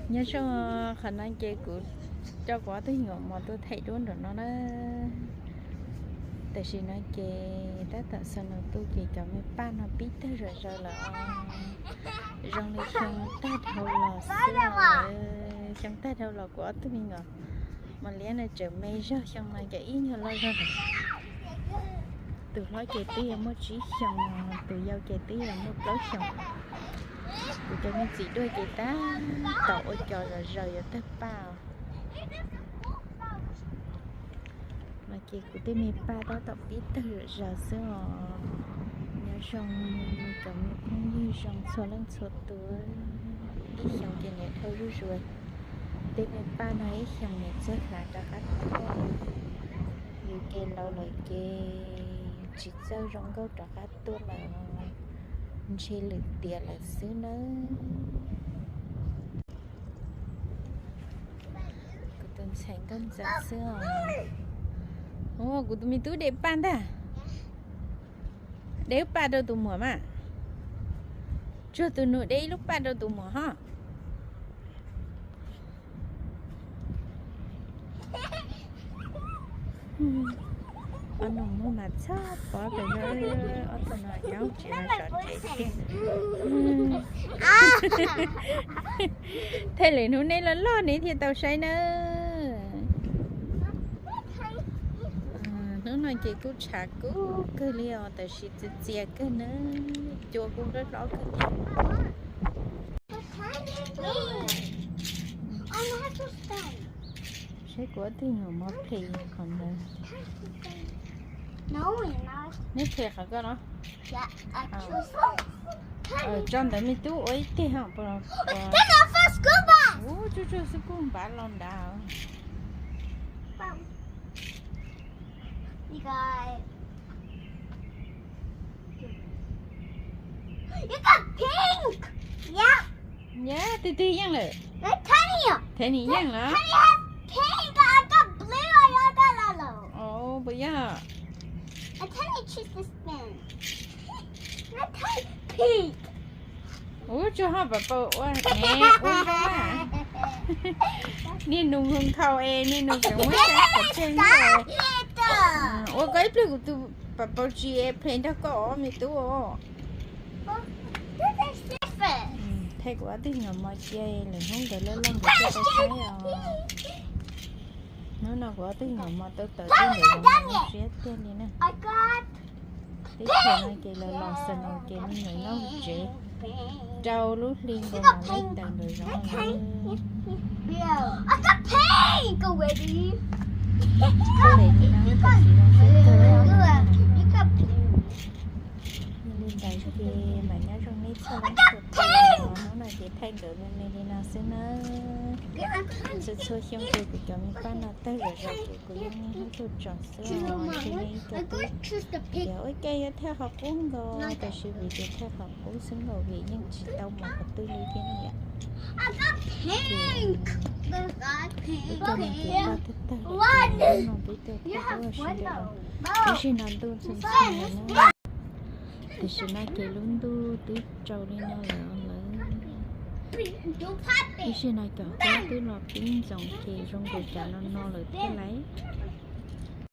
Nyob zoo, qhov no ces kuv coj kuv ob tug me nyuam mos tuaj thaij duab nraum no na. Tam sim no ces tab tom snow tuaj ces cov me paj no pib tawg zom zaws lawm. Zoo li xyoo tag dhau los xwb lawm. Xyoo tag dhau los kuv ob tug me nyuam mos liab no tseem me zog, xyoo no ces ib nyuag loj zog lawm. Tus hlob ces twb yuav muaj tsib xyoos, tus yau ces twb yuav muaj plaub xyoos. Kuv cov me txiv duaj ces tab tom ua cos zom zaws yuav tawg paj os. No ces kuv tej me paj tab tom pib tawg zom zaws xwb os. Nyob zoo cov me phooj ywg zoo txhua leej txhua tus, ib xyoos ces niam dhau zuj zus. Tej me paj no ib xyoos niam txawj hlav rov qab tuaj, yus ces laus lawm ces tsis txawj zoo nkauj rov qab tuaj lawm, ntshe lwm tiam lawm xwb nawb. Kuv tus ntxhais nkauj ntxawm xwb os. Kuv tus me tub de paj ntag. De lub paj rau tus muam mas. Tsuag tus nus de ib lub paj rau tus muam ho. Ob nus muag mas txhob pov pem no, ob tug no nyob tsis no sov tsev tiag. Thaij lwm hnub neb loj loj neb thiaj tau saib nawb. Hnub no ces kuj tshav kub kawg li os, tab sis txias txias kawg nawb, cua kuj hlob hlob kawg thiab. Saib kuv ob tug nyuam mos ples qhov ntawd. Neb ples qhov ko no. Tso ntawd me tub ua ib teg ho. Ub, tsuj tsuag xwb kuj npav los nrad. Yog, tig tig yeej lawm. Tiny yeej lawm. Puas yog? Ub, tsuag ho Pam Pau ua ne ua zoo. Niaj nus nkaus es niaj nus tseem muab saib qhov tseg. Ua koj ib pliag kuv tus Pam Pau tsis ples nrog koj os me tub. Thaij kuv ob tug nyuam mos cia lwm hnub nkawd loj loj nkawd thiaj tau saib os. Hnub no kuv ob tug nyuam mos tau tawm tuaj ntawm zoo siab tiag li na. Teb chaws no ces los los snow ces me nyuam nyob hauv tsev rau lub hli nkaus mam li tawm nraum zoov. Li ntawd ces mam nyob zoo nej txhua leej txhua tus. Hnub no ces thaij nkawd me me li no xwb nawb. Txhua txhua xyoo ces kuv cov me paj no tawg zom zaws ces kuv yeej niaj hnub tuaj tsom xwb os. Ces nej ib co twb tias ua cas yuav thaij qhov qub nkaus, tab sis vim tias thaij qhov qub xwb nkaus vim yeej tsis tau mus qhov twg li thiab ne yom. Ces ib co no ces loj tag tag lawm, no peb tuaj thaij ua si ntawm no. Tab sis no ntuj ntxhw ntxhw na. Tam sim no ces lub ntuj twb tsaus li no lawm lawm. Ib sij no cov kab twb los pib ntxoov ces zoo nkaus cas no no lawm thiab lauj.